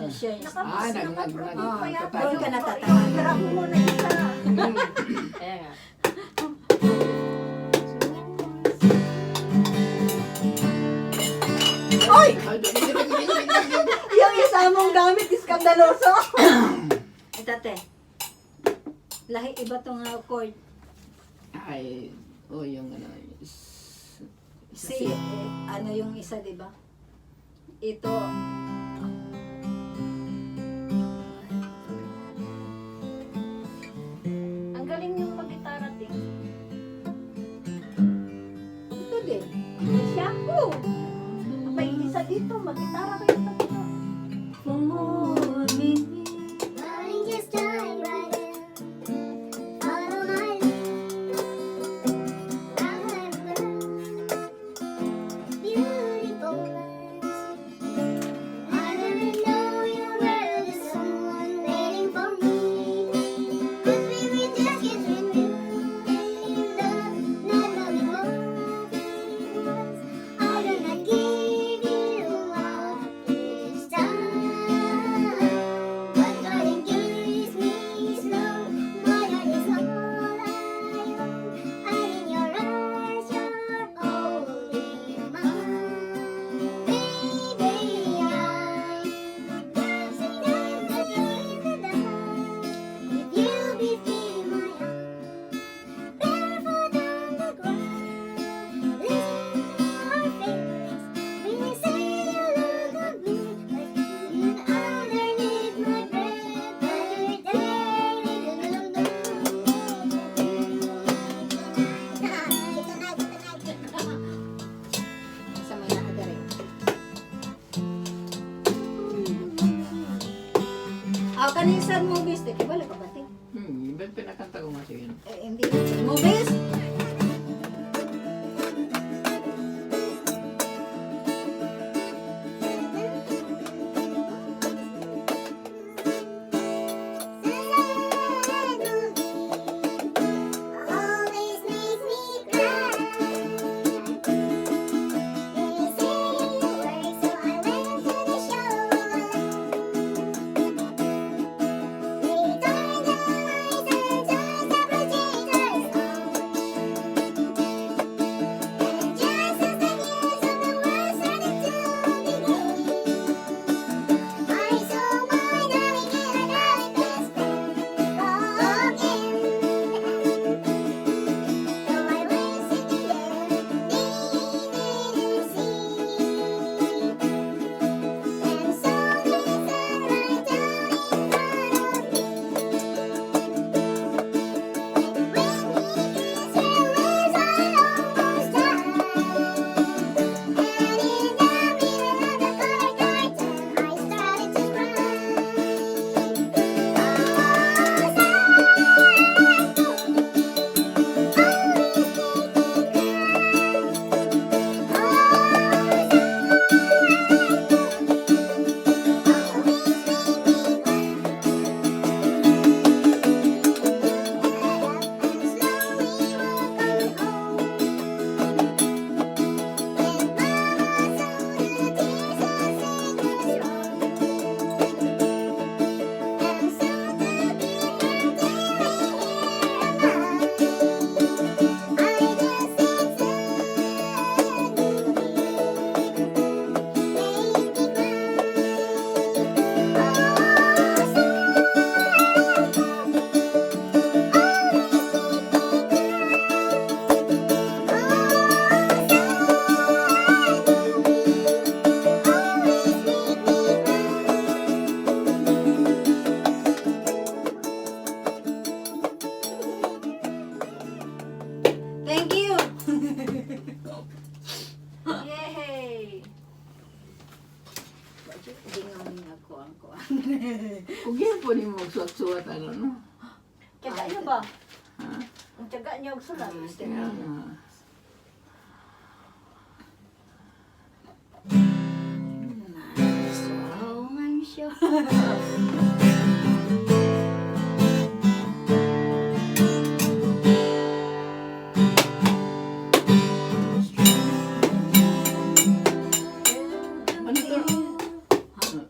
Siya. Ah, nag Ah, pa yata. doon ka natatawa. Tira mo muna isa. Kaya nga. Oy! Yung isa mong gamit, iskandaloso. Ito, te. Lahi iba tong chord. Ay, oh, yung ano, C, eh, ano yung isa, di ba? Ito. Ang galing yung mag-gitara, ting. Ito din. Siya ko. May isa dito. Mag-gitara kayo tatlo. For me. Darling, just dive right in. Follow my lead. I'm a beautiful ones. I didn't know you were the someone waiting for me. 'Cause we were just kids when we made love, not knowing what it was. I do not give you up this time. But darling, kiss me slow. My heart is all I own, and in your arms, you're holding mine. Baby, I'm dancing in the dark with you between my arms, barefoot on the ground. Listen to our favorite. When you say you look at me, like underneath my breath, every day. Sa may nakadari. Ah, kanisan movies. Di, wala ka ba, te? Ba't pinakanta ko nga siya yun? Eh, hindi. Movies? Always makes me cry. They say you work, so I went to the show. They turned the lights and turned the projectors on. And just as the news of the world started to begin, I saw my darling and her darling best friend walk in. Though I was sitting there, they didn't see. And so they sat right down in front of me. And when he kissed her lips, I almost died. And in the middle of the color curtain, I started to cry. Oh, sad always make me cry. Oh, sad always make me cry. And slowly walk on home. When Mama saw the tears, I said, "What's wrong?" And so to be her here I just said, "Sad movie, make me cry." Oh, sad movie, always make me cry. Oh, sad movie, always make me cry. Thank you. Yay! Hindi nga ni ako ang kuan. Kung yan po ni mo magsuwat-suwat, ano, no? Tiyaga niyo ba? Ha? Ang tiyaga niyo og sulat. Kaya nga. Nice. Wow, man siya. Ano to? Ano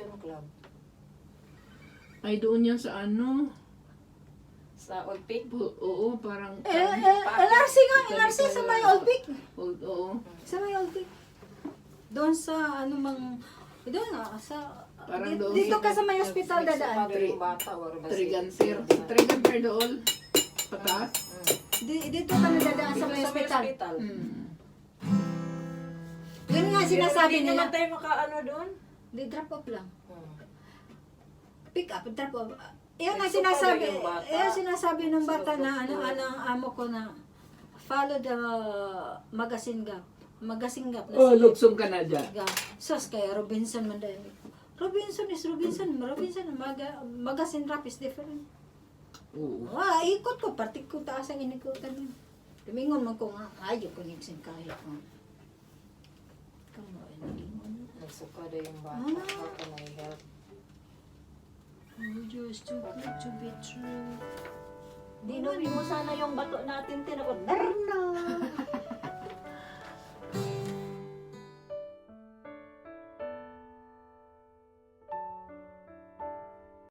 Recreation Club. Ay, doon yan sa ano. Sa Olpic. Oo, parang... Eh, eh, LRC nga, LRC sa may Old Vic. Oo, oo. Sa may Old Vic. Doon sa ano mang, doon nga, sa, Parang doon dito ka sa may hospital dadaan. Nagsuka yung bata. Or ba Triganter. Triganter doon. Pataas. Dito ka na dadaan sa Dito may hospital. hospital. Yun nga sinasabi Hindi nila. naman tayo makaano doon. Di drop off lang. Pick up, drop off. Yun ang Nagsuka sinasabi, daw yung bata. yun ang sinasabi ng bata na ano, Sinugod. ano, ang amo ko na follow the magazine gap. Magazine gap. Na Oh, luksong ka na dyan. Ga. Sus, kaya Robinson man dahil. Robinson is Robinson. Robinson, magazine rap is different. Oo. Wah, ikot ko. Partik ko taas ang inikutan yun. Lumingon man ko nga. Ayaw ko nigsin kahit ko. Kamo, ay nagingon. Nagsuka daw yung bata. Ah. How can I help? Oh, just too good to be true. Dinuwi mo sana yung bato natin, tin. Ako, darna!